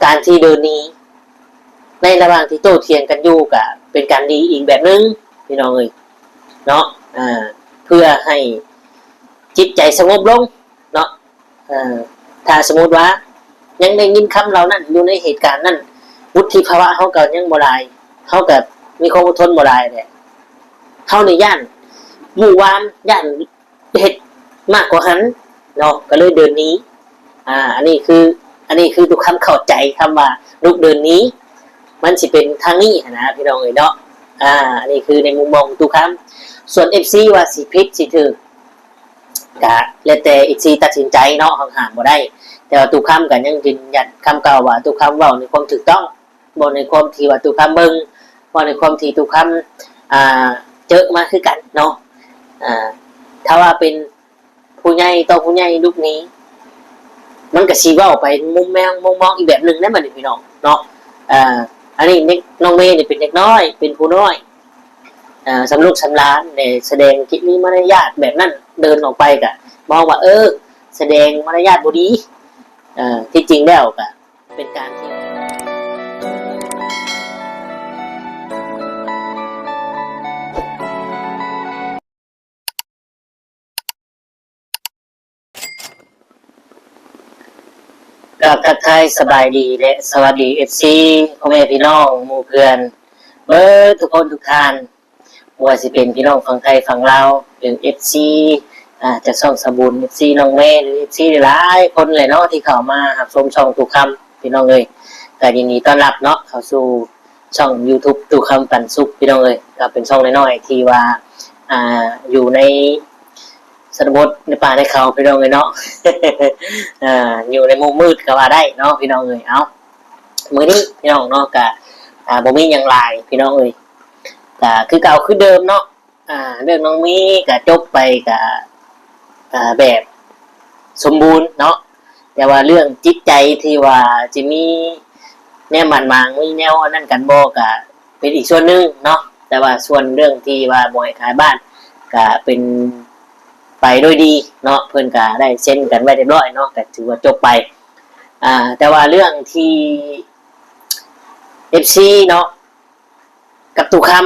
ການທີ່ເດີນໜີໃນລະຫວ່າງທີ່ໂຕ້ຖຽງກັນຢູ່ ກະເປັນການດີອີກແບບໜຶ່ງ ພີ່ນ້ອງເອີຍເນາະ. ເພື່ອໃຫ້ຈິດໃຈສະຫງົບລົງເນາະ. ເອີ ຖ້າສົມມຸດວ່າຍັງໄດ້ຍິນຄຳເຫຼົ່ານັ້ນ ຢູ່ໃນເຫດການນັ້ນ ວຸດທິພາວະເຮົາກໍຍັງບໍ່ຫຼາຍ ເຮົາກໍມີຄວາມອົດທົນບໍ່ຫຼາຍແຫຼະ. ເຮົານີ້ຢ້ານວູ່ວາມ ຢ້ານເຮັດມາກກວ່າຫັ້ນເນາະ ກໍເລີຍເດີນໜີ. ອາ ອັນນີ້ຄື ອັນນີ້ຄືຕຸຄຳເຂົ້າໃຈຄຳວ່າລຸກເດີນໜີ ມັນຊິເປັນທາງນີ້ຫັ້ນນະ ພີ່ນ້ອງເອີຍເນາະ. ອາ ອັນນີ້ຄືໃນມຸມມອງຂອງຕຸຄຳ. ສ່ວນເອັຟຊີວ່າຊິຜິດຊິຖືກ ກະແລ້ວແຕ່ເອັຟຊີຕັດສິນໃຈເນາະ ເຮົາຫ້າມບໍ່ໄດ້. ແຕ່ວ່າຕຸຄຳກໍຍັງຢືນຢັນຄຳເກົ່າວ່າ ຕຸຄຳເວົ້າໃນຄວາມຖືກຕ້ອງ ເວົ້າໃນຄວາມທີ່ວ່າຕຸຄຳເບິ່ງ ເວົ້າໃນຄວາມທີ່ຕຸຄຳ ອ່າ ເຈີມາຄືກັນເນາະ. ອ່າ ຖ້າວ່າເປັນຜູ້ໃຫຍ່ຕໍ່ຜູ້ໃຫຍ່ລຸກໜີ ມັນກໍຊິເວົ້າໄປມຸມແມງມຸມມອງອີກແບບໜຶ່ງໄດ້ບັດນີ້ ພີ່ນ້ອງເນາະ. ອ່າ ອັນນີ້ເດັກ ນ້ອງເມນີ້ເປັນເດັກນ້ອຍ ເປັນຜູ້ນ້ອຍ ອ່າ ສຳລູກສຳຫຼານ ແລະ ສະແດງກິລິມາລະຍາດແບບນັ້ນ ເດີນອອກໄປກະມອງວ່າ ເອີ ສະແດງມາລະຍາດບໍ່ດີ. ເອີ ທີ່ຈິງແລ້ວກະເປັນການທີ່ ກາບທັກທາຍສະບາຍດີ ແລະ ສະຫວັດດີ ເອັຟຊີ ພໍ່ແມ່ພີ່ນ້ອງ ໝູ່ເພື່ອນເບິດທຸກຄົນທຸກທ່ານ ບໍ່ວ່າຊິເປັນພີ່ນ້ອງຝັ່ງໄທຝັ່ງລາວ ຫຼື ເອັຟຊີ ອ່າ ຈາກຊ່ອງສະບຸນ ເອັຟຊີ ນ້ອງເມ ຫຼື ເອັຟຊີ ຫຼາຍໆຄົນແຫຼະເນາະ ທີ່ເຂົ້າມາຮັບຊົມຊ່ອງຕຸຄຳ ພີ່ນ້ອງເອີຍ. ກໍຍິນດີຕ້ອນຮັບເນາະ ເຂົ້າສູ່ ຊ່ອງຢູທູບ ຕຸຄຳປັນສຸກ ພີ່ນ້ອງເອີຍ. ກໍເປັນຊ່ອງນ້ອຍໆ ທີ່ວ່າ ອ່າ ຢູ່ໃນຊົນນະບົດ ໃນປ່າໃນເຂົາ ພີ່ນ້ອງເອີຍເນາະ. ອ່າ ຢູ່ໃນມຸມມືດກໍວ່າໄດ້ເນາະ ພີ່ນ້ອງເອີຍ. ເອົາ ມື້ນີ້ ພີ່ນ້ອງເນາະ ກໍ ອ່າ ບໍ່ມີຫຍັງຫຼາຍ ພີ່ນ້ອງເອີຍ ກໍຄືເກົ່າຄືເດີມເນາະ. ອ່າ ເລື່ອງນ້ອງມີກໍຈົບໄປ ກໍ ອ່າ ແບບສົມບູນເນາະ. ແຕ່ວ່າເລື່ອງຈິດໃຈທີ່ວ່າຈະມີແນວບາດໝາງ ມີແນວອັນນັ້ນກັນບໍ່ ກໍເປັນອີກສ່ວນໜຶ່ງເນາະ. ແຕ່ວ່າສ່ວນເລື່ອງທີ່ວ່າບໍ່ໃຫ້ຂາຍບ້ານ ກໍເປັນໄປໂດຍດີເນາະ ເພິ່ນກໍໄດ້ເຊັນກັນໄວ້ຮຽບຮ້ອຍເນາະ ກໍຖືວ່າຈົບໄປ. ອ່າ ແຕ່ວ່າເລື່ອງທີ່ ເອັຟຊີ ເນາະ ກັບຕຸຄຳ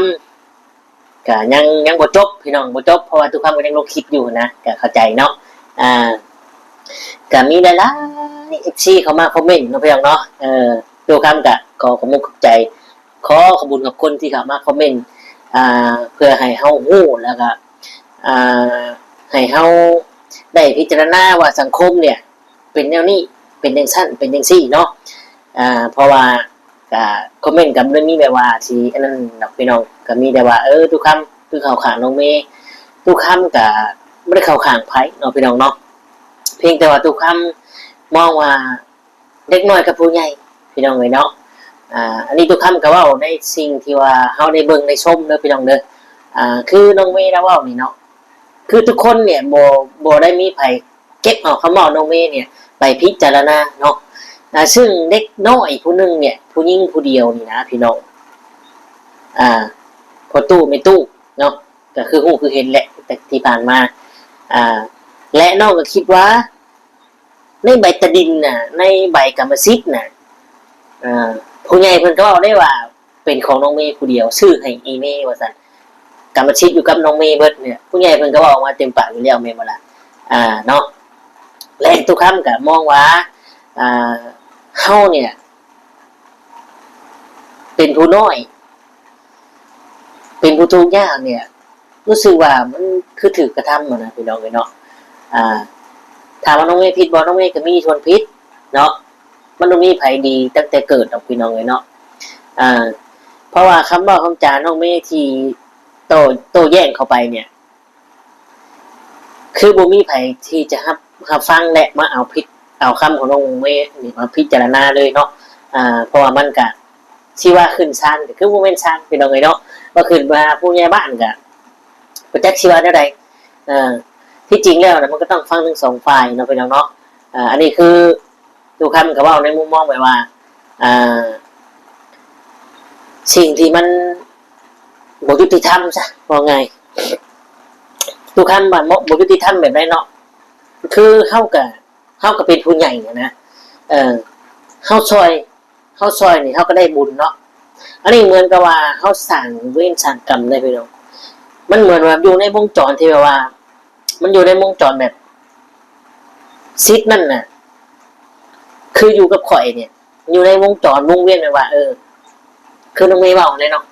ກະຍັງ ຍັງບໍ່ຈົບ ພີ່ນ້ອງ ບໍ່ຈົບ ເພາະວ່າຕຸຄຳກໍຍັງລົງຄລິບຢູ່ນະ ກະເຂົ້າໃຈເນາະ. ອ່າ ກະມີຫຼາຍໆ ເອັຟຊີ ເຂົ້າມາຄອມເມັນເນາະ ພີ່ນ້ອງເນາະ. ເອີ ຕຸຄຳກະຂໍຂອບມຸກຂອບໃຈ ຂໍຂອບບຸນຂອບຄຸນທີ່ເຂົ້າມາຄອມເມັນ ອ່າ ເພື່ອໃຫ້ເຮົາຮູ້ ແລ້ວກະ ອ່າ ໃຫ້ເຮົາໄດ້ພິຈາລະນາວ່າສັງຄົມເນຍ ເປັນແນວນີ້ ເປັນຈັ່ງຊັ້ນ ເປັນຈັ່ງຊີ້ເນາະ. ອ່າ ເພາະວ່າກະຄອມເມັນກໍບໍ່ໄດ້ມີແບບວ່າຊິອັນນັ້ນດອກ ພີ່ນ້ອງ ກໍມີແຕ່ວ່າ ເອີ ຕຸຄຳຄືເຂົ້າຂ້າງນ້ອງເມ ຕຸຄຳກໍບໍ່ໄດ້ເຂົ້າຂ້າງໃຜເນາະ ພີ່ນ້ອງເນາະ. ພຽງແຕ່ວ່າຕຸຄຳມອງວ່າເດັກນ້ອຍກັບຜູ້ໃຫຍ່ ພີ່ນ້ອງເອີຍເນາະ. ອ່າ ອັນນີ້ຕຸຄຳກໍເວົ້າໃນສິ່ງທີ່ວ່າເຮົາໄດ້ເບິ່ງໄດ້ຊົມເດີ ພີ່ນ້ອງເດີ. ອ່າ ຄືນ້ອງເມລາວເວົ້ານີ້ເນາະ ຄືທຸກຄົນເນຍ ບໍ່ ບໍ່ໄດ້ມີໃຜ ເກັບເອົາຄຳເວົ້ານ້ອງເມເນຍໄປພິຈາລະນາເນາະ. ອ່າ ຊຶ່ງເດັກນ້ອຍຜູ້ໜຶ່ງເນຍ ຜູ້ຍິງຜູ້ດຽວນີ້ນະ ພີ່ນ້ອງ ອ່າ ພໍ່ຕູ້ແມ່ຕູ້ເນາະ ກໍຄືຮູ້ຄືເຫັນແຫຼະ ແຕ່ທີ່ຜ່ານມາ. ອ່າ ແລະ ນ້ອງກໍຄິດວ່າ ໃນໃບຕາດິນນະ ໃນໃບກຳມະສິດນະ ອ່າ ຜູ້ໃຫຍ່ເພິ່ນກໍເວົ້າໄດ້ວ່າ ເປັນຂອງນ້ອງເມຜູ້ດຽວ ຊື້ໃຫ້ອີເມວ່າຊັ້ນ ກຳມະສິດຢູ່ກັບນ້ອງເມເບິດເນຍ ຜູ້ໃຫຍ່ເພິ່ນກໍເວົ້າອອກມາເຕັມປາກຢູ່ແລ້ວ ແມ່ນບໍ່ລະ ອ່າ ເນາະ. ແລະ ຕຸຄຳກໍມອງວ່າ ອ່າ ເຮົາເນຍເປັນຜູ້ນ້ອຍ ເປັນຜູ້ທຸກຍາກເນຍ ຮູ້ສຶກວ່າມັນຄືຖືກກະທຳຫັ້ນນະ ພີ່ນ້ອງເອີຍເນາະ. ອ່າ ຖາມວ່ານ້ອງເມຜິດບໍ່? ນ້ອງເມກໍມີສ່ວນຜິດເນາະ ມັນບໍ່ມີໃຜດີຕັ້ງແຕ່ເກີດດອກ ພີ່ນ້ອງເອີຍເນາະ. ອ່າ ເພາະວ່າຄຳເວົ້າຄຳຈານ້ອງເມທີ່ໂຕ້ ໂຕ້ແຍ້ງເຂົ້າໄປເນຍ ຄືບໍ່ມີໃຜທີ່ຈະຮັບ ຮັບຟັງ ແລະ ມາເອົາຜິດເອົາຄຳຂອງນ້ອງເມນີ້ມາພິຈາລະນາເລີຍເນາະ. ອ່າ ເພາະວ່າມັນກະ ຊິວ່າຂຶ້ນສານກໍຄືບໍ່ແມ່ນສານ ພີ່ນ້ອງເອີຍເນາະ ວ່າຂຶ້ນມາຜູ້ໃຫຍ່ບ້ານກໍບໍ່ຈັກຊິວ່າແນວໃດ. ເອີ ທີ່ຈິງແລ້ວນະ ມັນກໍຕ້ອງຟັງທັງສອງຝ່າຍເນາະ ພີ່ນ້ອງເນາະ. ອ່າ ອັນນີ້ຄືຕຸຄຳກໍເວົ້າໃນມຸມມອງແບບວ່າ ອ່າ ສິ່ງທີ່ມັນບໍ່ຍຸຕິທຳຊະ ເວົ້າງ່າຍ ຕຸຄຳວ່າບໍ່ ບໍ່ຍຸຕິທຳແບບໃດເນາະ ຄືເຮົາກໍ ເຮົາກໍເປັນຜູ້ໃຫຍ່ຫັ້ນນະ ເອີ ເຮົາຊ່ອຍ ເຮົາຊ່ອຍນີ້ເຮົາກໍໄດ້ບຸນເນາະ. ອັນນີ້ເໝືອນກັບວ່າເຮົາສ້າງເວນສ້າງກຳໄດ້ພີ່ນ້ອງ. ມັນເໝືອນວ່າຢູ່ໃນວົງຈອນທີ່ແບບວ່າ ມັນຢູ່ໃນວົງຈອນແບບ ສິດນັ້ນນະ ຄືຢູ່ກັບຂ້ອຍນີ້ ຢູ່ໃນວົງຈອນວົງວຽນແບບວ່າ ເອີ ຄືນ້ອງເມເວົ້າແຫຼະເນາະ.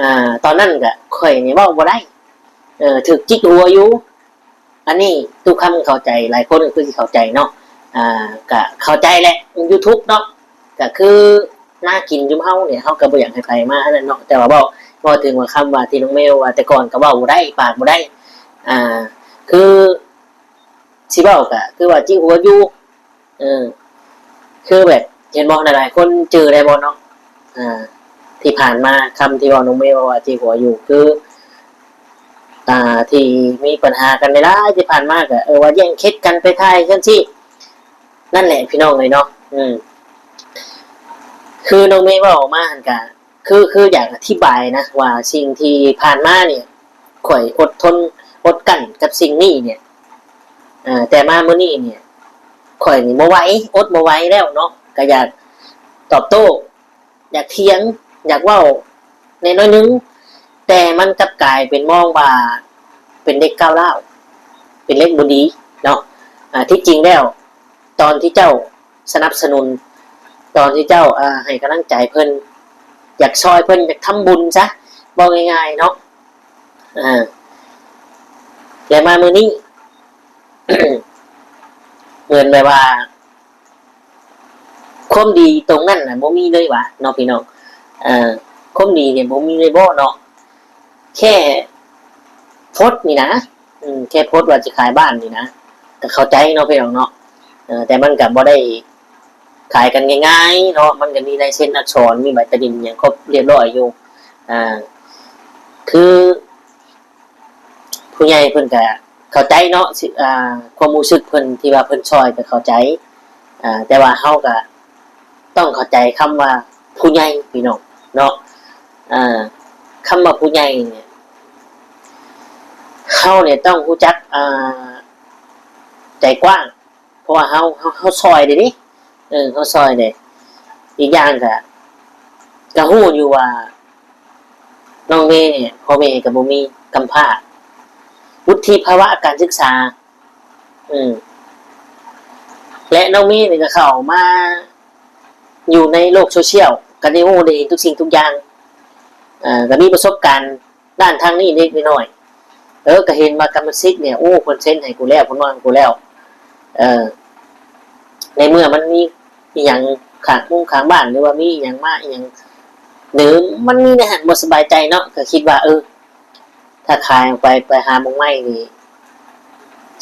ອາ ຕອນນັ້ນກະຂ້ອຍນີ້ເວົ້າບໍ່ໄດ້ ເອີ ຖືກຈິກຫົວຢູ່. ອັນນີ້ຕູ້ຄຳເຂົ້າໃຈ ຫຼາຍຄົນກໍຄືຊິເຂົ້າໃຈເນາະ. ອາ ກະເຂົ້າໃຈແຫຼະ ຢູທູບເນາະ ກະຄືໜ້າກິນຈຸມເຮົານີ້ ເຮົາກໍບໍ່ຢາກໃຫ້ໃຜມາອັນນັ້ນເນາະ. ແຕ່ວ່າເວົ້າ ເວົ້າເຖິງວ່າຄຳວ່າທີ່ນ້ອງເມເວົ້າວ່າ ແຕ່ກ່ອນກໍເວົ້າບໍ່ໄດ້ ປາກບໍ່ໄດ້ ອາ ຄືຊິເວົ້າກະຄືວ່າຈິກຫົວຢູ່ ເອີ ຄືແບບ ເຫັນບໍ່ ຫຼາຍໆຄົນຈື່ໄດ້ບໍ່ເນາະ. ອາ ທີ່ຜ່ານມາ ຄຳທີ່ເວົ້າ ນ້ອງເມເວົ້າວ່າຈິກຫົວຢູ່ ຄື ອ່າ ທີ່ມີບັນຫາກັນຫຼາຍໆທີ່ຜ່ານມາ ກໍ ເອີ ວ່າແຍ່ງເຂັດກັນໄປຖ່າຍຈັ່ງຊີ້ ນັ້ນແຫຼະພີ່ນ້ອງເອີຍເນາະ. ອືມ ຄືນ້ອງເມເວົ້າອອກມາຫັ້ນກະ ຄື ຄືຢາກອະທິບາຍນະ ວ່າສິ່ງທີ່ຜ່ານມານີ້ ຂ້ອຍອົດທົນອົດກັ້ນກັບສິ່ງນີ້ນີ້ ເອີ ແຕ່ມາມື້ນີ້ນີ້ ຂ້ອຍນີ້ບໍ່ໄຫວ ອົດບໍ່ໄຫວແລ້ວເນາະ ກໍຢາກຕອບໂຕ້ ຢາກຖຽງ ຢາກເວົ້າແດ່ໜ້ອຍໜຶ່ງ ແຕ່ມັນກັບກາຍເປັນມອງວ່າເປັນເດັກກ້າວຮ້າວ ເປັນເດັກບໍ່ດີເນາະ. ອາ ທີ່ຈິງແລ້ວ ຕອນທີ່ເຈົ້າສະໜັບສະໜູນ ຕອນທີ່ເຈົ້າ ອາ ໃຫ້ກຳລັງໃຈເພິ່ນ ຢາກຊ່ອຍເພິ່ນ ຢາກທຳບຸນຊະ ເວົ້າງ່າຍໆເນາະ. ອາ ແລະມາມື້ນີ້ ເໝືອນແບບວ່າ ຄວາມດີຕົງນັ້ນນະບໍ່ມີເລີຍຫວາເນາະພີ່ນ້ອງ. ເອີ ຄວາມດີນີ້ບໍ່ມີເລີຍບໍ່ເນາະ ແຄ່ໂພສນີ້ນະ ອືມ ແຄ່ໂພສວ່າຊິຂາຍບ້ານນີ້ນະ ກໍເຂົ້າໃຈເນາະພີ່ນ້ອງເນາະ. ເອີ ແຕ່ມັນກໍບໍ່ໄດ້ຂາຍກັນງ່າຍໆເນາະ ມັນກໍມີລາຍເຊັນອັກສອນ ມີໃບຕາດິນຫຍັງຄົບຮຽບຮ້ອຍຢູ່. ອ່າ ຄື ຜູ້ໃຫຍ່ເພິ່ນກະເຂົ້າໃຈເນາະ ຊິ ອ່າ ຄວາມຮູ້ສຶກເພິ່ນທີ່ວ່າເພິ່ນຊ່ອຍກະເຂົ້າໃຈ ອ່າ ແຕ່ວ່າເຮົາກະຕ້ອງເຂົ້າໃຈຄຳວ່າຜູ້ໃຫຍ່ພີ່ນ້ອງເນາະ. ອ່າ ຄຳວ່າຜູ້ໃຫຍ່ນີ້ ເຮົານີ້ຕ້ອງຮູ້ຈັກ ອ່າ ໃຈກວ້າງ ເພາະວ່າເຮົາ ເຮົາ ເຮົາຊ່ອຍເດ້ ເອີ ເຮົາຊ່ອຍເດ້. ອີກຢ່າງກະ ກະຮູ້ຢູ່ວ່ານ້ອງເມນີ້ພໍ່ແມ່ກະບໍ່ມີ ກຳພ້າ ວຸດທິພາວະການສຶກສາ ອືມ ແລະນ້ອງເມນີ້ກະເຂົ້າມາຢູ່ໃນໂລກໂຊຊຽວ ກະໄດ້ຮູ້ໄດ້ເຫັນທຸກສິ່ງທຸກຢ່າງ ເອີ ກະມີປະສົບການ ດ້ານທາງນີ້ເລັກນ້ອຍ ເອີ ກໍເຫັນວ່າກຳມະສິດນີ້ ໂອ້ ເພິ່ນເຊັນໃຫ້ກູແລ້ວ ເພິ່ນວ່າໃຫ້ກູແລ້ວ ເອີ ໃນເມື່ອມັນມີອີ່ຫຍັງຂ້າງໂຮງຂ້າງບ້ານ ຫຼືວ່າມີອີ່ຫຍັງມາອີ່ຫຍັງ ຫຼືມັນມີແນວຫັ້ນບໍ່ສະບາຍໃຈເນາະ ກໍຄິດວ່າ ເອີ ຖ້າຂາຍອອກໄປ ໄປຫາໝ່ອງໃໝ່ນີ້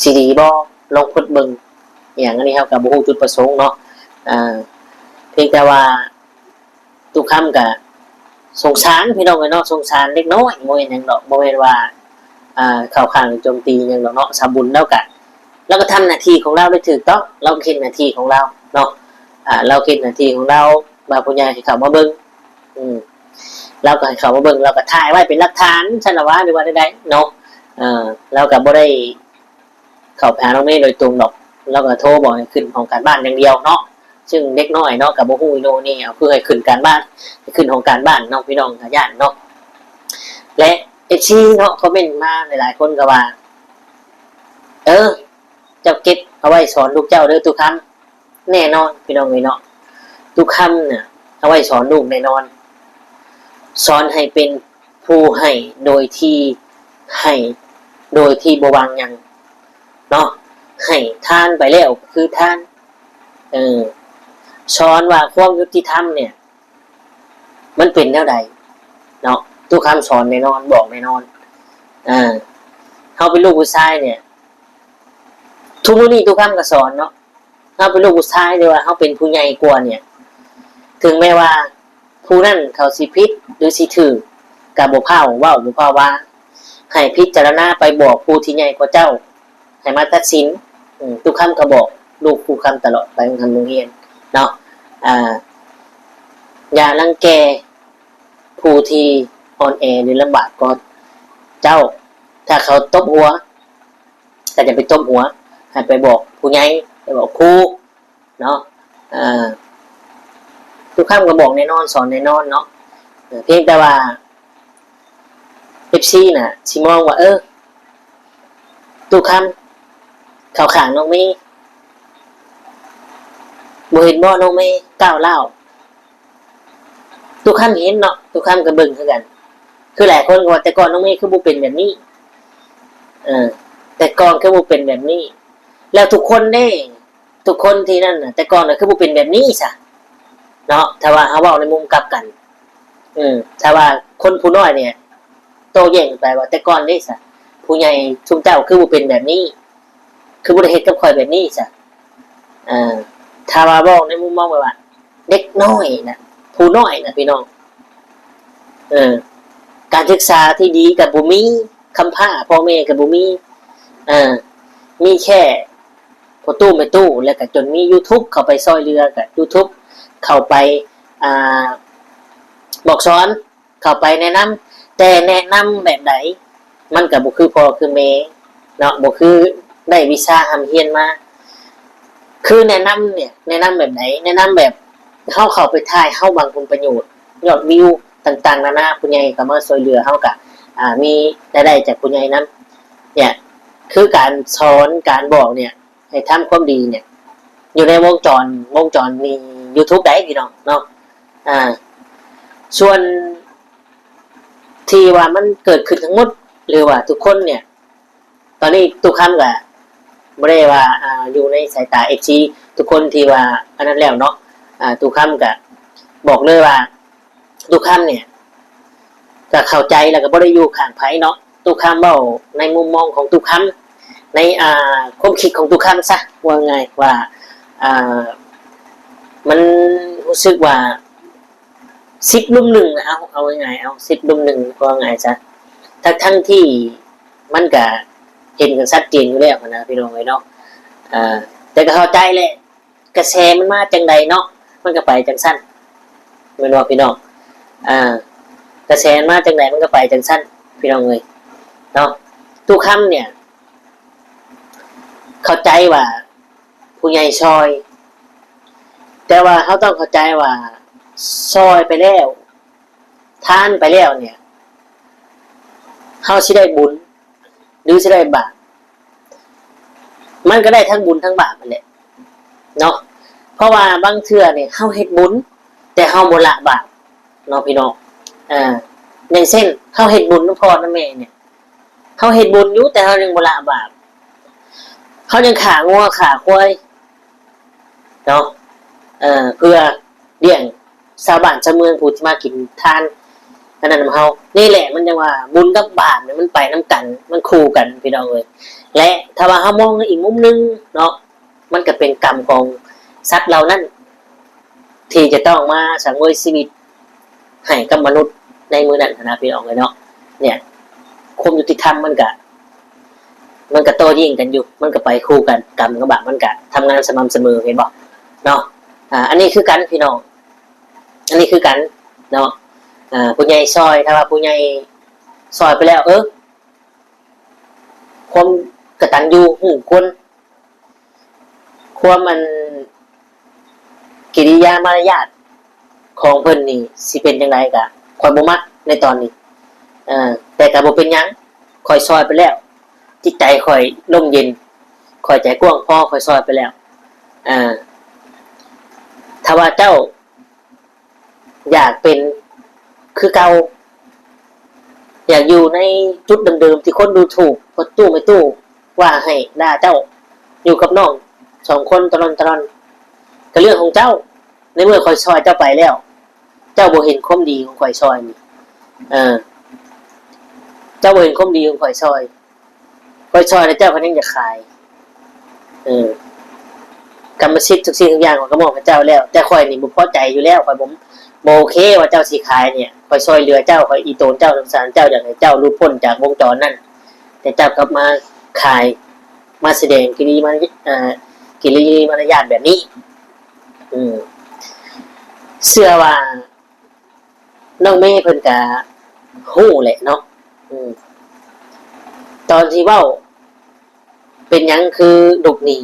ຊິດີບໍ່ ລອງເພິດເບິ່ງ ອີ່ຫຍັງ ອັນນີ້ເຮົາກໍບໍ່ຮູ້ຈຸດປະສົງເນາະ ອາ ພຽງແຕ່ວ່າ ຕຸຄຳກະສົງສານພີ່ນ້ອງເອີຍເນາະ ສົງສານເດັກນ້ອຍ ບໍ່ແມ່ນຫຍັງດອກ ບໍ່ແມ່ນວ່າ ອ່າ ເຂົ້າຂ້າງໂຈມຕີຫຍັງດອກເນາະ. ສາວບຸນລາວກະ ລາວກະທຳໜ້າທີ່ຂອງລາວໄດ້ຖືກຕ້ອງ ລາວກະເຮັດໜ້າທີ່ຂອງລາວເນາະ ອ່າ ລາວເຮັດໜ້າທີ່ຂອງລາວ ວ່າຜູ້ໃຫຍ່ໃຫ້ເຂົ້າມາເບິ່ງ ອືມ ລາວກະໃຫ້ເຂົ້າມາເບິ່ງ ລາວກະຖ່າຍໄວ້ເປັນຫຼັກຖານຊັ້ນລະຫວາ ຫຼືວ່າແນວໃດເນາະ ເອີ ລາວກະບໍ່ໄດ້ ເຂົ້າໄປຫານ້ອງເມໂດຍຕົງດອກ ລາວກໍໂທບອກໃຫ້ຂຶ້ນຫ້ອງການບ້ານຢ່າງດຽວເນາະ ຊຶ່ງເດັກນ້ອຍເນາະ ກໍບໍ່ຮູ້ອີໂນ່ນີ້ ເອົາຄືໃຫ້ຂຶ້ນການບ້ານ ໃຫ້ຂຶ້ນຫ້ອງການບ້ານເນາະ ພີ່ນ້ອງກໍຢ້ານເນາະ ແລະ ເອັຟຊີ ເນາະ ຄອມເມັນມາຫຼາຍໆຄົນກໍວ່າ ເອີ ເຈົ້າເກັບເອົາໄວ້ສອນລູກເຈົ້າເດີ ຕຸຄຳ. ແນ່ນອນພີ່ນ້ອງເອີຍເນາະ ຕຸຄຳນະ ເອົາໄວ້ສອນລູກແນ່ນອນ ສອນໃຫ້ເປັນຜູ້ໃຫ້ໂດຍທີ່ ໃຫ້ໂດຍທີ່ບໍ່ຫວັງຫຍັງເນາະ ໃຫ້ທານໄປແລ້ວຄືທານ ເອີ ສອນວ່າຄວາມຍຸຕິທຳເນ່ຍ ມັນເປັນແນວໃດເນາະ ຕຸຄຳສອນແນ່ນອນ ບອກແນ່ນອນ ເອີ ເຮົາເປັນລູກຜູ້ຊາຍເນ່ຍ ທຸກມື້ນີ້ຕຸຄຳກໍສອນເນາະ ເຮົາເປັນລູກຜູ້ຊາຍ ຫຼືວ່າເຮົາເປັນຜູ້ໃຫຍ່ກວ່າເນ່ຍ ເຖິງແມ້ວ່າຜູ້ນັ້ນເຂົາຊິຜິດ ຫຼືຊິຖືກ ກໍບໍ່ພ້າວເວົ້າ ບໍ່ພ້າວວ່າ ໃຫ້ພິຈາລະນາໄປບອກຜູ້ທີ່ໃຫຍ່ກວ່າເຈົ້າ ໃຫ້ມາຕັດສິນ ອືມ ຕຸຄຳກໍບອກລູກຕຸຄຳຕະຫຼອດ ໄປໂຮງຮຽນໂຮງຮຽນເນາະ ອ່າ ຢ່າລັງແກຜູ້ທີ່ອ່ອນແອ ຫຼືລຳບາກກວ່າເຈົ້າ ຖ້າເຂົາຕົບຫົວ ກໍຢ່າໄປຕົບຫົວ ໃຫ້ໄປບອກຜູ້ໃຫຍ່ ໄປບອກຄູເນາະ ເອີ ຕຸ ທຸກຄຳກໍບອກແນ່ນອນ ສອນແນ່ນອນເນາະ. ເອີ ພຽງແຕ່ວ່າ ເອັຟຊີ ນະ ຊິມອງວ່າ ເອີ ຕຸຄຳເຂົ້າຂ້າງນ້ອງເມ ບໍ່ເຫັນບໍ່ນ້ອງເມກ້າວຮ້າວ? ຕຸຄຳເຫັນເນາະ, ຕຸຄຳກໍເບິ່ງຄືກັນ. ຄືຫຼາຍຄົນກໍວ່າ ແຕ່ກ່ອນນ້ອງເມຄືບໍ່ເປັນແບບນີ້? ເອີ ແຕ່ກ່ອນຄືບໍ່ເປັນແບບນີ້? ແລ້ວທຸກຄົນເດ້ ທຸກຄົນທີ່ນັ້ນນະ ແຕ່ກ່ອນນະຄືບໍ່ເປັນແບບນີ້ຊະເນາະ. ຖ້າວ່າເຮົາເວົ້າໃນມຸມກັບກັນ ເອີ ຖ້າວ່າຄົນຜູ້ນ້ອຍນີ້ໂຕ້ແຍ້ງໄປວ່າ ແຕ່ກ່ອນເດ້ຊະ ຜູ້ໃຫຍ່ຊຸມເຈົ້າຄືບໍ່ເປັນແບບນີ້? ຄືບໍ່ໄດ້ເຮັດກັບຂ້ອຍແບບນີ້ຊະ? ເອີ ຖ້າວ່າເວົ້າໃນມຸມມອງແບບວ່າ ເດັກນ້ອຍນະ ຜູ້ນ້ອຍນະ ພີ່ນ້ອງ ເອີ ການສຶກສາທີ່ດີກໍບໍ່ມີ, ຄຳພ້າພໍ່ແມ່ກໍບໍ່ມີ, ເອີ ມີແຄ່ພໍ່ຕູ້ແມ່ຕູ້ ແລ້ວກໍຈົນມີ YouTube ເຂົ້າໄປຊ່ອຍເຫຼືອ, ກໍ YouTube ເຂົ້າໄປ ອ່າ ບອກສອນ ເຂົ້າໄປແນະນຳ, ແຕ່ແນະນຳແບບໃດ ມັນກໍບໍ່ຄືພໍ່ຄືແມ່ເນາະ, ບໍ່ຄືໄດ້ວິຊາຮ່ຳຮຽນມາ. ຄືແນະນຳເນຍ ແນະນຳແບບໃດ? ແນະນຳແບບເຮົາເຂົ້າໄປຖ່າຍ ເຮົາຫວັງຜົນປະໂຫຍດ ຍອດວິວຕ່າງໆນານາ, ຜູ້ໃຫຍ່ກໍມາຊ່ວຍເຫຼືອເຮົາ ກໍ ອ່າ ມີລາຍໄດ້ຈາກຜູ້ໃຫຍ່ນຳ. ເນຍ ຄືການສອນ ການບອກເນຍ ໃຫ້ທຳຄວາມດີເນຍ ຢູ່ໃນວົງຈອນ ວົງຈອນນີ້ YouTube ໃດພີ່ນ້ອງເນາະ. ອ່າ ສ່ວນທີ່ວ່າມັນເກີດຂຶ້ນທັງໝົດ ຫຼືວ່າທຸກຄົນເນຍ ຕອນນີ້ຕຸຄຳກໍບໍ່ໄດ້ວ່າ ອ່າ ຢູ່ໃນສາຍຕາ ເອັຟຊີ ທຸກຄົນທີ່ວ່າອັນນັ້ນແລ້ວເນາະ. ອ່າ ຕຸຄຳກໍບອກເລີຍວ່າ ຕຸຄຳເນຍ ກໍເຂົ້າໃຈ ແລ້ວກໍບໍ່ໄດ້ຢູ່ຂ້າງໃຜເນາະ. ຕຸຄຳເວົ້າໃນມຸມມອງຂອງຕຸຄຳ ໃນ ອ່າ ຄວາມຄິດຂອງຕຸຄຳຊະ ວ່າງ່າຍວ່າ ອ່າ ມັນຮູ້ສຶກວ່າສິບລຸມໜຶ່ງ ເອົາ ເອົາງ່າຍໆ ເອົາສິບລຸມໜຶ່ງ ເວົ້າງ່າຍຊະ ທັງໆທີ່ມັນກະເຫັນກັນຊັດເຈນຢູ່ແລ້ວຫັ້ນນະ ພີ່ນ້ອງເອີຍເນາະ. ອ່າ ແຕ່ກໍເຂົ້າໃຈແຫຼະ ກະແສມັນມາຈັ່ງໃດເນາະ ມັນກໍໄປຈັ່ງຊັ້ນ ແມ່ນບໍ່ພີ່ນ້ອງ? ອ່າ ກະແສມັນມາຈັ່ງໃດ ມັນກໍໄປຈັ່ງຊັ້ນ ພີ່ນ້ອງເອີຍເນາະ. ຕຸຄຳເນຍ ເຂົ້າໃຈວ່າຜູ້ໃຫຍ່ຊ່ອຍ ແຕ່ວ່າເຮົາຕ້ອງເຂົ້າໃຈວ່າ ຊ່ອຍໄປແລ້ວ ທານໄປແລ້ວເນຍ ເຮົາຊິໄດ້ບຸນ ຫຼືຊິໄດ້ບາບ? ມັນກໍໄດ້ທັງບຸນທັງບາບຫັ້ນແຫຼະເນາະ. ເພາະວ່າບາງເທື່ອນີ້ເຮົາເຮັດບຸນ ແຕ່ເຮົາບໍ່ລະບາບເນາະ ພີ່ນ້ອງ. ອ່າ ຢ່າງເຊັ່ນ ເຮົາເຮັດບຸນນຳພໍ່ນຳແມ່ນີ້ ເຮົາເຮັດບຸນຢູ່ ແຕ່ເຮົາຍັງບໍ່ລະບາບ ເຮົາຍັງຂ້າງົວຂ້າຄວາຍເນາະ ເພື່ອລ້ຽງຊາວບ້ານຊາວເມືອງຜູ້ທີ່ມາກິນທານອັນນັ້ນນຳເຮົາ. ນີ້ແຫຼະ ມັນຈັ່ງວ່າບຸນກັບບາບນີ້ມັນໄປນຳກັນ ມັນຄູ່ກັນ ພີ່ນ້ອງເອີຍ. ແລະ ຖ້າວ່າເຮົາມອງໃນອີກມຸມໜຶ່ງເນາະ ມັນກໍເປັນກຳຂອງສັດເຫຼົ່ານັ້ນ ທີ່ຈະຕ້ອງມາສັງເວຍຊີວິດໃຫ້ກັບມະນຸດໃນມື້ນັ້ນຫັ້ນນະ ພີ່ນ້ອງເອີຍເນາະ. ເນຍ ຄວາມຍຸຕິທຳມັນກະ ມັນກະຕໍ່ຍິງກັນຢູ່ ມັນກະໄປຄູ່ກັນ ກຳກັບບາບມັນກະທຳງານສະໝ່ຳສະເໝີ ເຫັນບໍ່ເນາະ. ອ່າ ອັນນີ້ຄືກັນ ພີ່ນ້ອງ ອັນນີ້ຄືກັນເນາະ. ອ່າ ຜູ້ໃຫຍ່ຊ່ອຍ ຖ້າວ່າຜູ້ໃຫຍ່ຊ່ອຍໄປແລ້ວ ເອີ ຄວາມກະຕັນຍູຮູ້ຄຸນ ຄວາມອັນ ກິລິຍາມາລະຍາດຂອງເພິ່ນນີ້ຊິເປັນຈັ່ງໃດ ກະຂ້ອຍບໍ່ມັກໃນຕອນນີ້ ເອີ ແຕ່ກະບໍ່ເປັນຫຍັງ ຂ້ອຍຊ່ອຍໄປແລ້ວ ຈິດໃຈຂ້ອຍລົມເຢັນ ຂ້ອຍໃຈກວ້າງພໍ ຂ້ອຍຊ່ອຍໄປແລ້ວ. ເອີ ຖ້າວ່າເຈົ້າ ຢາກເປັນຄືເກົ່າ ຢາກຢູ່ໃນຈຸດເດີມໆທີ່ຄົນດູຖູກພໍ່ຕູ້ແມ່ຕູ້ວ່າໃຫ້ດ່າເຈົ້າ ຢູ່ກັບນ້ອງສອງຄົນຕະຫຼອນຕະຫຼອນ ກໍເລື່ອງຂອງເຈົ້າ. ໃນເມື່ອຂ້ອຍຊ່ອຍເຈົ້າໄປແລ້ວ ເຈົ້າບໍ່ເຫັນຄວາມດີຂອງຂ້ອຍຊ່ອຍນີ້ ເອີ ເຈົ້າບໍ່ເຫັນຄວາມດີຂອງຂ້ອຍຊ່ອຍ ຂ້ອຍຊ່ອຍແລ້ວເຈົ້າກໍຍັງຢາກຂາຍ ເອີ ກຳມະສິດທຸກສິ່ງທຸກຢ່າງຂ້ອຍກໍມອບໃຫ້ເຈົ້າແລ້ວ ແຕ່ຂ້ອຍນີ້ບໍ່ພໍໃຈຢູ່ແລ້ວ ຂ້ອຍບໍ່ ບໍ່ໂອເຄວ່າເຈົ້າຊິຂາຍນີ້ ຂ້ອຍຊ່ອຍເຫຼືອເຈົ້າ ຂ້ອຍອີ່ຕົນເຈົ້າ ສົງສານເຈົ້າ ຢາກໃຫ້ເຈົ້າຫຼຸດພົ້ນຈາກວົງຈອນນັ້ນ ແຕ່ເຈົ້າກັບມາຂາຍ ມາສະແດງກິລິມາ ເອີ ກິລິມາລະຍາດແບບນີ້. ອືມ ເຊື່ອວ່າ ນ້ອງເມເພິ່ນກະຮູ້ແຫຼະເນາະ ອືມ ຕອນທີ່ເວົ້າ ເປັນຫຍັງຄືລຸກໜີ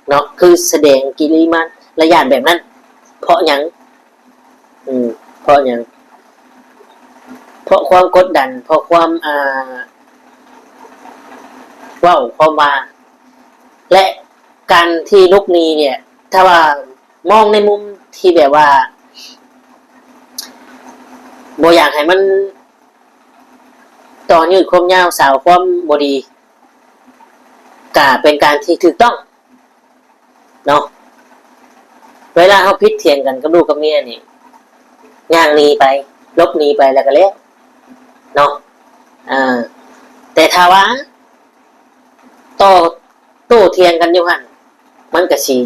ເນາະ ຄືສະແດງກິລິມາລະຍາດແບບນັ້ນ ເພາະຫຍັງ? ເພາະຫຍັງ? ເພາະຄວາມກົດດັນ, ເພາະຄວາມ ອ່າ ເວົ້າຄວາມວ່າ ແລະ ການທີ່ລຸກໜີເນຍ ຖ້າວ່າມອງໃນມຸມທີ່ແບບວ່າ ບໍ່ຢາກໃຫ້ມັນຕໍ່ຍືດຄວາມຍາວ ສາວຄວາມບໍ່ດີ ກະເປັນການທີ່ຖືກຕ້ອງເນາະ. ເວລາເຮົາຜິດຖຽງກັນກັບລູກກັບເມຍນີ້ ຍ່າງໜີໄປ, ຫຼົບໜີໄປແລ້ວກະແລ້ວເນາະ. ອາ ແຕ່ຖ້າວ່າ ຕໍ່ໂຕ້ຖຽງກັນຢູ່ຫັ້ນ ມັນກະຊິ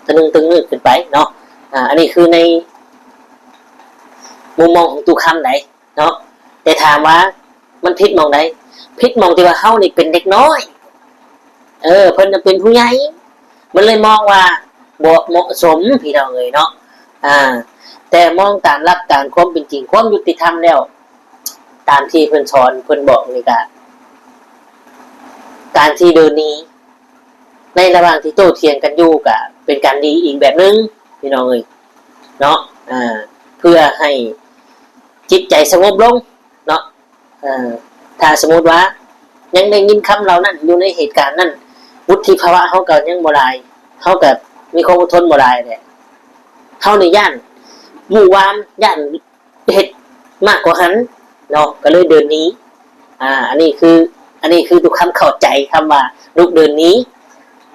ຕະນຶງຕຶງນຶກຂຶ້ນໄປເນາະ. ອາ ອັນນີ້ຄືໃນມຸມມອງຂອງຕູ້ຄຳໃດ໋ເນາະ. ແຕ່ຖາມວ່າມັນຜິດໝ່ອງໃດ? ຜິດໝ່ອງທີ່ວ່າເຮົານີ້ເປັນເດັກນ້ອຍ ເອີ ເພິ່ນນະເປັນຜູ້ໃຫຍ່ ມັນເລີຍມອງວ່າບໍ່ເໝາະສົມ ພີ່ນ້ອງເອີຍເນາະ. ອາ ແຕ່ມອງຕາມຫຼັກການຄວາມເປັນຈິງ ຄວາມຍຸຕິທຳແລ້ວ ຕາມທີ່ເພິ່ນສອນເພິ່ນບອກນີ້ກະ ການທີ່ເດີນໜີໃນລະຫວ່າງທີ່ໂຕ້ຖຽງກັນຢູ່ກະເປັນການດີອີກແບບໜຶ່ງ ພີ່ນ້ອງເອີຍເນາະ. ອາ ເພື່ອໃຫ້ຈິດໃຈສະຫງົບລົງເນາະ. ເອີ ຖ້າສົມມຸດວ່າຍັງໄດ້ຍິນຄຳເຫຼົ່ານັ້ນ ຢູ່ໃນເຫດການນັ້ນ ວຸດທິພາວະເຮົາກະຍັງບໍ່ຫຼາຍ ເຮົາກະມີຄວາມອົດທົນບໍ່ຫຼາຍແຫຼະ. ເຮົານີ້ຢ້ານວູ່ວາມ ຢ້ານ ເຮັດມາກກວ່າຫັ້ນເນາະ ກະເລີຍເດີນໜີ. ອາ ອັນນີ້ຄື ອັນນີ້ຄືຕູ້ຄຳເຂົ້າໃຈຄຳວ່າລຸກເດີນໜີ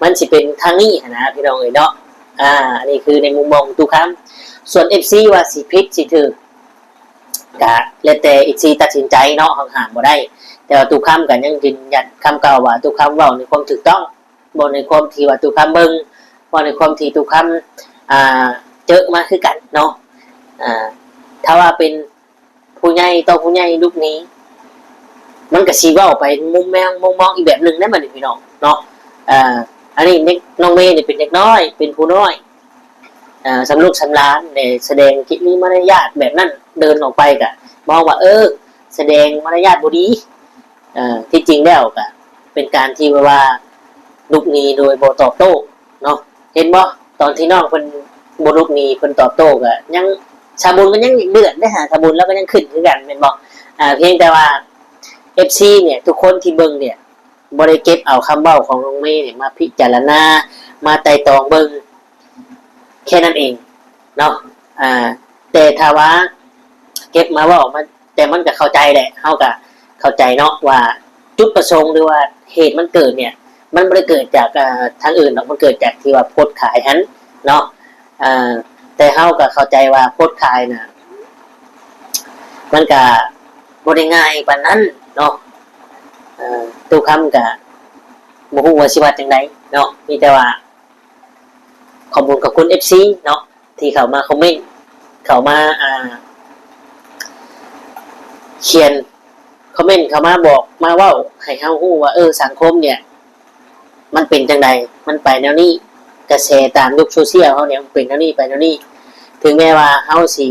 ມັນຊິເປັນທາງນີ້ຫັ້ນນະ ພີ່ນ້ອງເອີຍເນາະ. ອາ ອັນນີ້ຄືໃນມຸມມອງຂອງຕູ້ຄຳ. ສ່ວນເອັຟຊີວ່າຊິຜິດຊິຖືກ ກະແລ້ວແຕ່ເອັຟຊີຕັດສິນໃຈເນາະ ເຮົາຫ້າມບໍ່ໄດ້. ແຕ່ວ່າຕູ້ຄຳກະຍັງຢືນຢັນຄຳເກົ່າວ່າ ຕູ້ຄຳເວົ້າໃນຄວາມຖືກຕ້ອງ ເວົ້າໃນຄວາມທີ່ວ່າຕູ້ຄຳເບິ່ງ ເວົ້າໃນຄວາມທີ່ຕູ້ຄຳ ອ່າ ເຈີມາຄືກັນເນາະ. ອ່າ ຖ້າວ່າເປັນຜູ້ໃຫຍ່ຕໍ່ຜູ້ໃຫຍ່ລຸກໜີ ມັນກະຊິເວົ້າໄປມຸມແມງມຸມມອງອີກແບບໜຶ່ງໄດ໋ບັດນີ້ ພີ່ນ້ອງເນາະ. ອ່າ ອັນນີ້ເດັກ ນ້ອງເມນີ້ເປັນເດັກນ້ອຍ ເປັນຜູ້ນ້ອຍ ອ່າ ສຳລູກສຳຫຼານ ໄດ້ສະແດງກິລິມາລະຍາດແບບນັ້ນ ເດີນອອກໄປກະມອງວ່າ ເອີ ສະແດງມາລະຍາດບໍ່ດີ. ເອີ ທີ່ຈິງແລ້ວກະເປັນການທີ່ແບບວ່າລຸກໜີໂດຍບໍ່ຕອບໂຕ້ເນາະ. ເຫັນບໍ່ ຕອນທີ່ນ້ອງເພິ່ນບໍ່ລຸກໜີ ເພິ່ນຕອບໂຕ້ກະຍັງ ສາວບຸນກໍຍັງເດືອດໄດ໋ຫາ ສາວບຸນລາວກໍຍັງຂຶ້ນຄືກັນແມ່ນບໍ່? ອາ ພຽງແຕ່ວ່າເອັຟຊີເນຍ ທຸກຄົນທີ່ເບິ່ງເນຍ ບໍ່ໄດ້ເກັບເອົາຄຳເວົ້າຂອງນ້ອງເມເນຍມາພິຈາລະນາ ມາໄຕ່ຕອງເບິ່ງ ແຄ່ນັ້ນເອງເນາະ. ອາ ແຕ່ຖ້າວ່າເກັບມາເວົ້າ ມາ ແຕ່ມັນກະເຂົ້າໃຈແຫຼະ ເຮົາກະເຂົ້າໃຈເນາະວ່າຈຸດປະສົງ ຫຼືວ່າເຫດມັນເກີດເນຍ ມັນບໍ່ໄດ້ເກີດຈາກ ເອີ ທາງອື່ນດອກ ມັນເກີດຈາກທີ່ວ່າໂພດຂາຍຫັ້ນເນາະ. ເອີ ແຕ່ເຮົາກະເຂົ້າໃຈວ່າໂພດຂາຍນະ ມັນກະບໍ່ໄດ້ງ່າຍປານນັ້ນເນາະ. ເອີ ຕູ້ຄຳກະບໍ່ຮູ້ວ່າຊິວ່າຈັ່ງໃດເນາະ ມີແຕ່ວ່າ ຂອບຄຸນ ຂອບຄຸນເອັຟຊີເນາະ ທີ່ເຂົ້າມາຄອມເມັນ ເຂົ້າມາ ອ່າ ຂຽນຄອມເມັນ ເຂົ້າມາບອກ ມາເວົ້າໃຫ້ເຮົາຮູ້ວ່າ ເອີ ສັງຄົມເນຍ ມັນເປັນຈັ່ງໃດ ມັນໄປແນວນີ້ ກະແສຕາມໂລກໂຊຊຽວເຮົາເນຍ ມັນເປັນແນວນີ້ ໄປແນວນີ້. ເຖິງແມ້ວ່າເຮົາຊິ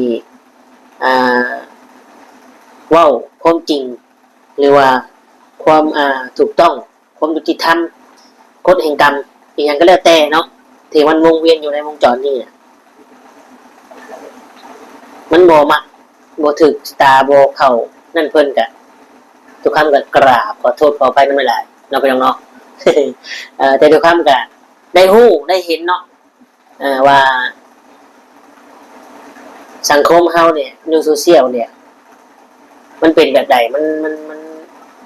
ອ່າ ເວົ້າຄວາມຈິງ ຫຼືວ່າຄວາມ ອ່າ ຖືກຕ້ອງ ຄວາມຍຸຕິທຳ ກົດແຫ່ງກຳ ອີ່ຫຍັງກໍແລ້ວແຕ່ເນາະ ທີ່ມັນວົງວຽນຢູ່ໃນວົງຈອນນີ້ນະ ມັນບໍ່ມັກ ບໍ່ຖືກຊະຕາ ບໍ່ເຂົ້ານັ້ນເພິ່ນກະ ທຸກຄຳກໍກາບຂໍໂທດຂໍອະໄພນຳຫຼາຍໆເນາະ ພີ່ນ້ອງເນາະ. ເອີ ແຕ່ທຸກຄຳກໍໄດ້ຮູ້ໄດ້ເຫັນເນາະ ເອີ ວ່າສັງຄົມເຮົາເນຍ ໂລກໂຊຊຽວເນຍ ມັນເປັນແບບໃດ ມັນ ມັນ ມັນ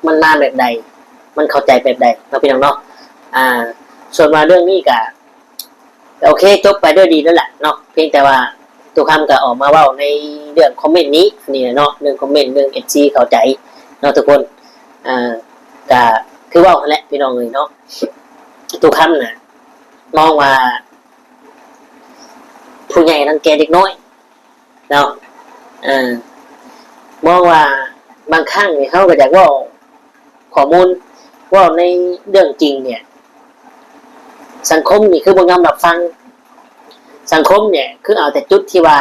ມັນມາແບບໃດ ມັນເຂົ້າໃຈແບບໃດເນາະ ພີ່ນ້ອງເນາະ. ອ່າ ສ່ວນວ່າເລື່ອງນີ້ກະ ໂອເຄ ຈົບໄປດ້ວຍດີແລ້ວລະເນາະ ພຽງແຕ່ວ່າຕູ້ຄຳກະອອກມາເວົ້າໃນເລື່ອງຄອມເມັນນີ້ ນີ້ແຫຼະເນາະ ເລື່ອງຄອມເມັນ ເລື່ອງເອັຟຊີເຂົ້າໃຈເນາະທຸກຄົນ. ອ່າ ກະຄືເວົ້າຫັ້ນແຫຼະ ພີ່ນ້ອງເອີຍເນາະ ຕູ້ຄຳນະ ມອງວ່າຜູ້ໃຫຍ່ລັງແກເດັກນ້ອຍເນາະ. ເອີ ມອງວ່າບາງຄັ້ງນີ້ເຮົາກໍຢາກເວົ້າຂໍ້ມູນ ເວົ້າໃນເລື່ອງຈິງເນຍ ສັງຄົມນີ້ຄືບໍ່ຍອມຮັບຟັງ. ສັງຄົມເນຍຄືເອົາແຕ່ຈຸດທີ່ວ່າ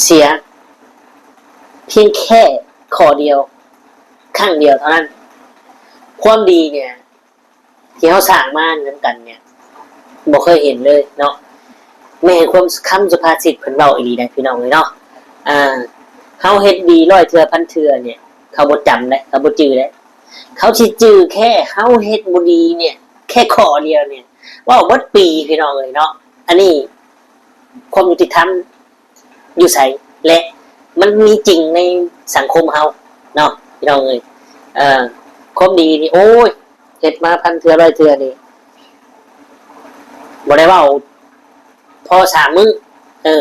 ເສຍ ພຽງແຄ່ຂໍ້ດຽວ ຄັ້ງດຽວເທົ່ານັ້ນ. ຄວາມດີເນຍ ທີ່ເຮົາສ້າງມານຳກັນເນຍ ບໍ່ເຄີຍເຫັນເລີຍເນາະ. ແມ່ນຄວາມຄຳສຸພາສິດເພິ່ນເວົ້າອີ່ຫຼີໄດ໋ພີ່ນ້ອງເອີຍເນາະ. ອ່າ ເຮົາເຮັດດີຮ້ອຍເທື່ອພັນເທື່ອນີ້ ເຂົາບໍ່ຈຳເດ້ ເຂົາບໍ່ຈື່ເດ້. ເຂົາຊິຈື່ແຄ່ເຮົາເຮັດບໍ່ດີນີ້ ແຄ່ຂໍ້ດຽວນີ້ ເວົ້າເບິດປີພີ່ນ້ອງເອີຍເນາະ. ອັນນີ້ຄວາມຍຸຕິທຳຢູ່ໃສ ແລະ ມັນມີຈິງໃນສັງຄົມເຮົາເນາະ ພີ່ນ້ອງເອີຍ. ເອີ ຄວາມດີນີ້ ໂອ້ຍ ເຮັດມາພັນເທື່ອຮ້ອຍເທື່ອນີ້ ບໍ່ໄດ້ເວົ້າພໍສາມມື້. ເອີ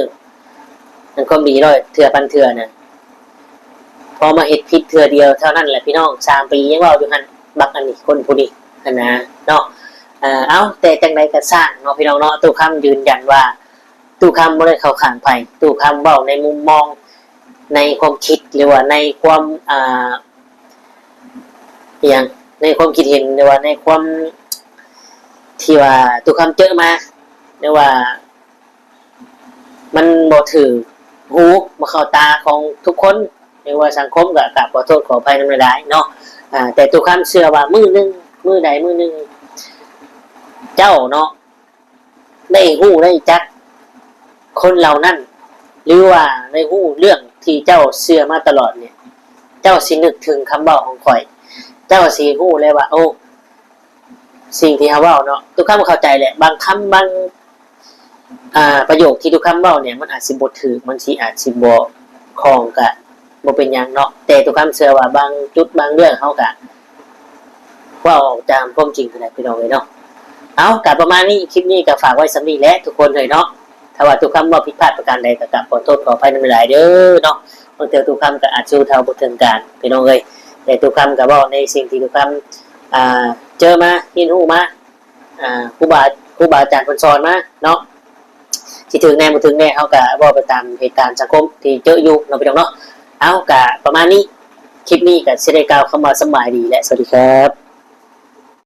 ອັນຄວາມດີຮ້ອຍເທື່ອພັນເທື່ອນະ ພໍມາເຮັດຜິດເທື່ອດຽວເທົ່ານັ້ນແຫຼະພີ່ນ້ອງ ສາມປີຍັງເວົ້າຢູ່ຫັ້ນ ບັກອັນນີ້ ຄົນຜູ້ນີ້ຫັ້ນນະເນາະ. ເອົາ ແຕ່ຈັ່ງໃດກໍຊ່າງເນາະ ພີ່ນ້ອງເນາະ ຕູ້ຄຳຢືນຢັນວ່າ ຕູ້ຄຳບໍ່ໄດ້ເຂົ້າຂ້າງໃຜ ຕູ້ຄຳເວົ້າໃນມຸມມອງ ໃນຄວາມຄິດ ຫຼືວ່າໃນຄວາມ ອ່າ ອີ່ຫຍັງ ໃນຄວາມຄິດເຫັນ ຫຼືວ່າໃນຄວາມທີ່ວ່າຕູ້ຄຳເຈີມາ ຫຼືວ່າມັນບໍ່ຖືກຫູ ບໍ່ເຂົ້າຕາຂອງທຸກຄົນ ຫຼືວ່າສັງຄົມ ກໍກາບຂໍໂທດຂໍອະໄພນຳຫຼາຍໆເນາະ. ອ່າ ແຕ່ຕູ້ຄຳເຊື່ອວ່າມື້ໜຶ່ງ ມື້ໃດມື້ໜຶ່ງ ເຈົ້າເນາະ ໄດ້ຮູ້ໄດ້ຈັກຄົນເຫຼົ່ານັ້ນ ຫຼືວ່າໄດ້ຮູ້ເລື່ອງທີ່ເຈົ້າເຊື່ອມາຕະຫຼອດນີ້ ເຈົ້າຊິນຶກເຖິງຄຳເວົ້າຂອງຂ້ອຍ ເຈົ້າຊິຮູ້ເລີຍວ່າ ໂອ້ ສິ່ງທີ່ເຮົາເວົ້າເນາະ ຕູ້ຄຳເຂົ້າໃຈແຫຼະ ບາງຄຳ ບາງ ອ່າ ປະໂຫຍກທີ່ຕູ້ຄຳເວົ້ານີ້ ມັນອາດຊິບໍ່ຖືກ ມັນຊິ ອາດຊິບໍ່ຄ່ອງ ກະບໍ່ເປັນຫຍັງເນາະ. ແຕ່ຕູ້ຄຳເຊື່ອວ່າບາງຈຸດບາງເລື່ອງເຮົາກະ ເວົ້າອອກຕາມຄວາມຈິງຫັ້ນແຫຼະ ພີ່ນ້ອງເອີຍເນາະ. ເອົາ ກະປະມານນີ້ ຄລິບນີ້ກະຝາກໄວ້ສ່ຳນີ້ແຫຼະທຸກຄົນເອີຍເນາະ. ຖ້າວ່າຕູ້ຄຳເວົ້າຜິດພາດປະການໃດ ກະກາບຂໍໂທດຂໍອະໄພນຳຫຼາຍໆເດີເນາະ. ບາງເທື່ອຕູ້ຄຳກະອາດຊິເວົ້າບໍ່ເຖິງການ ພີ່ນ້ອງເອີຍ ແຕ່ຕູ້ຄຳກະເວົ້າໃນສິ່ງທີ່ຕູ້ຄຳ ອ່າ ເຈີມາ ຮຽນຮູ້ມາ ອ່າ ຄູບາ ຄູບາອາຈານເພິ່ນສອນມາເນາະ. ຊິຖືກແດ່ບໍ່ຖືກແດ່ ເຮົາກະເວົ້າໄປຕາມເຫດການສັງຄົມທີ່ເຈີຢູ່ເນາະ ພີ່ນ້ອງເນາະ. ເອົາ ກະປະມານນີ້ ຄລິບນີ້ກະຊິໄດ້ກ່າວຄຳວ່າສະບາຍດີ ແລະ ສະຫວັດດີຄັບ.